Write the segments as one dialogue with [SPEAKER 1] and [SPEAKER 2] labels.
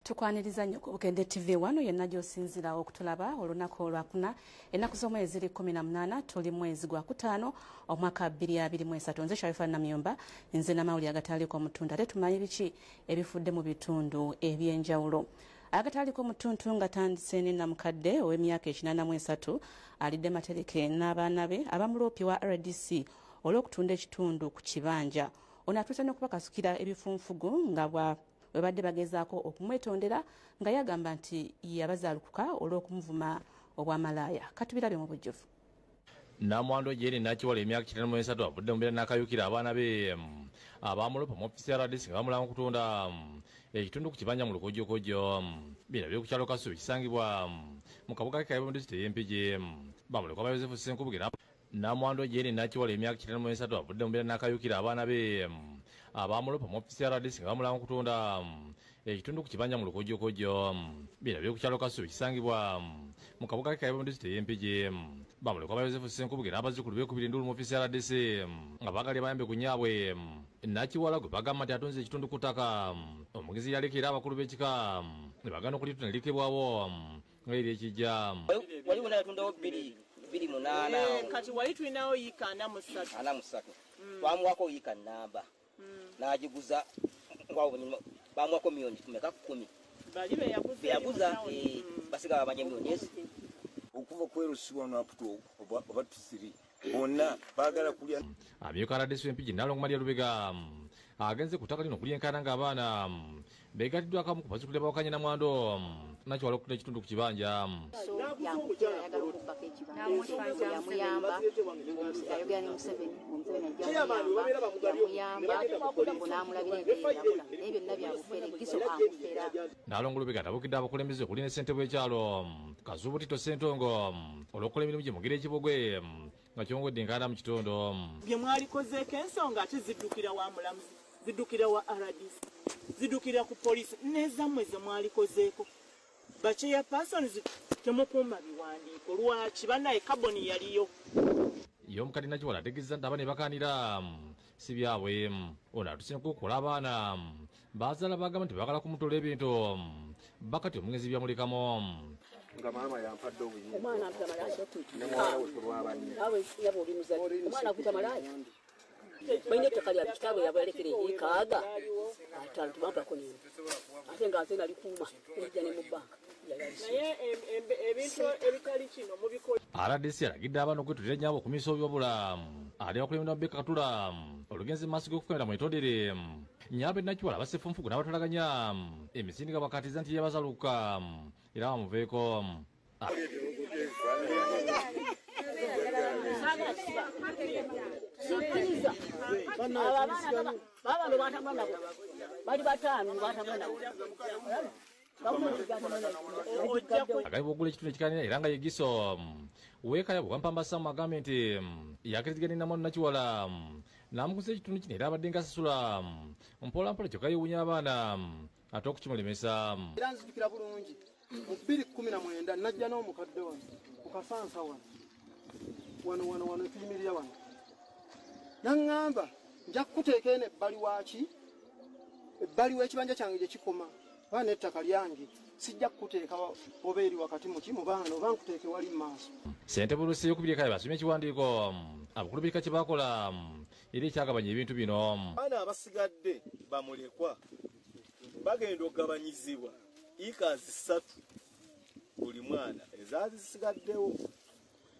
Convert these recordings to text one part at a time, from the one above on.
[SPEAKER 1] Tukwaniriza nnyo ku Bukedde TV wano yenna gy'osinziira okutulaba olunaku olwakuna, ennaku z'omwezi ziri 18, tuli mwezi gwa kutaano omwaka 2023. Nze Sharifa Namyumba, nze n'amawulire agataaliko omutuntu, ate tumanyi biki ebifudde mu bitundu ebyenjawulo. Agataaliko mutuntu nga tandise ne namukadde ow'emyaka 83 alidde matereke n'abaana be abamuloopye wa RDC olw'okutunda ekitundu ku kibanja. Ono atuuse n'okubakasukira ebifunfugu nga bwa webadde bagezaako okumwetondera, nga yagamba nti yabazaalukuka olw'okumuvuma obwamalaaya. Katubirabe mu bujjuvu.
[SPEAKER 2] Namwando Jeri Nakiwala emyaka 53 avudde mu mbeera n'akayukira abaana be abamulopa mu ofiisi ya RDC nga bamulanga okutunda ekitundu ku kibanja mu Lukojjokojo. Bino biri ku kyalo Kasubi kisangibwa mu kabuga k'e Kayeba mu disitulikiti ey'e Mpigi. Bamulekwa ba Yosefu Ssenkubuge. Namwando Jeri Nakiwala emyaka 53 avudde mu mbeera n'akayukira abaana be abamulopa mu ofiisi ya RDC nga bamulanga okutunda ekitundu ku kibanja mu Lukojjokojo. Bino biri ku kyalo Kasubi kisangibwa mu kabuga k'e Kayeba mu disitulikiti ey'e Mpigi. Bamulekwa ba Yosefu Ssenkubuge n'abazzukulu beekubira enduulu mu ofiisi ya RDC nga baagala bayambe ku nnyaabwe Nakiwala gwe bagamba nti atunze ekitundu ku ttaka omugenzi yalekera abakulu b'ekika ne bagaana okulitunda ne lirekebwawo nga eri ekijja.
[SPEAKER 3] Wali wona yatundawo 2.8.
[SPEAKER 4] Kati wali tulinawo yiika 43.
[SPEAKER 3] 43. Twamuwako yiika namba n'agiguza, bamuwako miliyoni tumeka 10.
[SPEAKER 4] Bali beyaguza,
[SPEAKER 3] basigala bamanye miliyoni ezi.
[SPEAKER 5] Okuva kwerusiwa n'aputo oba tusiri bonna baagala kulya.
[SPEAKER 2] Amyuka RDC w'Empigi Nalongo Maria Lubega agenze ku ttaka lino okulyenkana ng'abaana beegatiddwako abamu ku bazzukulu bawakanya Namwando Nakiwala okutunda ekitundu ku kibanja.
[SPEAKER 6] Yayagala okubbako ekibanja, yamuyamba, yayogera ne Museveni, Museveni ajja yamuyamba n'amulabira engeri naye byonna byabufere, Giso amufera.
[SPEAKER 2] Nalongo Lubega atabukidde abakulembeze okuli ne ssentebe w'ekyalo Kazubu Tito Ssentongo olw'okukola emirimu gye mu ngeri ekibogwe nga kyongedde enkaayana mu kitundu.
[SPEAKER 4] Bye mwalikozeeko ensonga ate ziddukira wa mulamuzi, ziddukira wa RDC, ziddukira ku poliisi n'ezammwe ze mwalikozeeko. Ba chairpersons temukuuma biwandiiko, lwaki bannaye kaboni yaliyo?
[SPEAKER 2] Ye omukadde Nakiwala ategeezezza nti abaana bakaanira si byabwe. Ono atuuse n'okukola abaana bazaala bagamba nti baagala kumutola ebintu bakati omugenzi byamulekamu.
[SPEAKER 5] Nga maama yampadde obuyinza.
[SPEAKER 7] Omwana ampita malaaya.
[SPEAKER 5] Ne muwala we tulwabanye.
[SPEAKER 7] Naawe yaba oli muzadde. Omwana akuyita malaaya. Balina ettaka lyabwe, kitaabwe yabalekera eryekaaga 5 tebampako n'emu. Ate nga nze nalikuuma elijja ne mu bbanka.
[SPEAKER 4] Naye ebintu ebitali kino mubikola.
[SPEAKER 2] RDC alagidde abaana okwetulira ennyaabwe okumisa obuwabula ali abakulembera Rebecca Katula olugenzi mu maaso g'okufukamira mwetondere Nyaabwe Nakiwala abasefunfugu n'abatwalaganya emisinde nga bakatiza nti yabazaluka era bamuveeko.
[SPEAKER 7] Sikkiriza. Abaana bano batambula nabo bali 5 batambula nabo.
[SPEAKER 2] Agambibwa okugula ekitundu ekikanira era nga ye Giso weekaya bwe Wampamba Sam agambye nti yakiriziganya ne Namwando Nakiwala n'amuguza ekitundu kino era abadde ng'asasula mpola mpola, kyokka yeewuunya abaana ate okukimulemesa.
[SPEAKER 8] Era nzijukira bulungi mu 2019 najja n'omukadde wano ku kasansa wano wano wano wano tuyimirira wano, naŋŋamba nja kukuteeka eno ebbali waaki, ebbali w'ekibanja kyange gye kikoma, oba n'ettaka lyange sijja kukuteeka oba eri wakati muki mu baana oba nkuteeke wali mu maaso.
[SPEAKER 2] Ssentebe w'olukiiko ey'okubiri e Kayeba asomye ekiwandiiko abakulu b'ekika kye baakola era ekyagabanya ebintu bino.
[SPEAKER 5] Abaana abasigadde bamulekwa bagenda okugabanyizibwa ikazi 3 buli mwana ezaali zisigaddewo,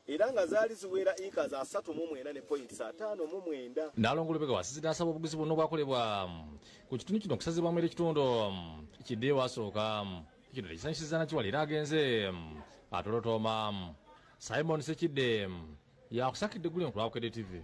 [SPEAKER 5] era nga zaali ziwera ikazi 39.59.
[SPEAKER 2] Nalongo Lubega wasize n'asaba obuguzi bwonna obwakolebwa ku kitundu kino okusazibwamu era ekitundu kidde ewasooka. Kino tekisanyusizza Nakiwala era agenze atolotooma. Simon Sekidde yakusakidde eggulire ku lwa Bukedde TV.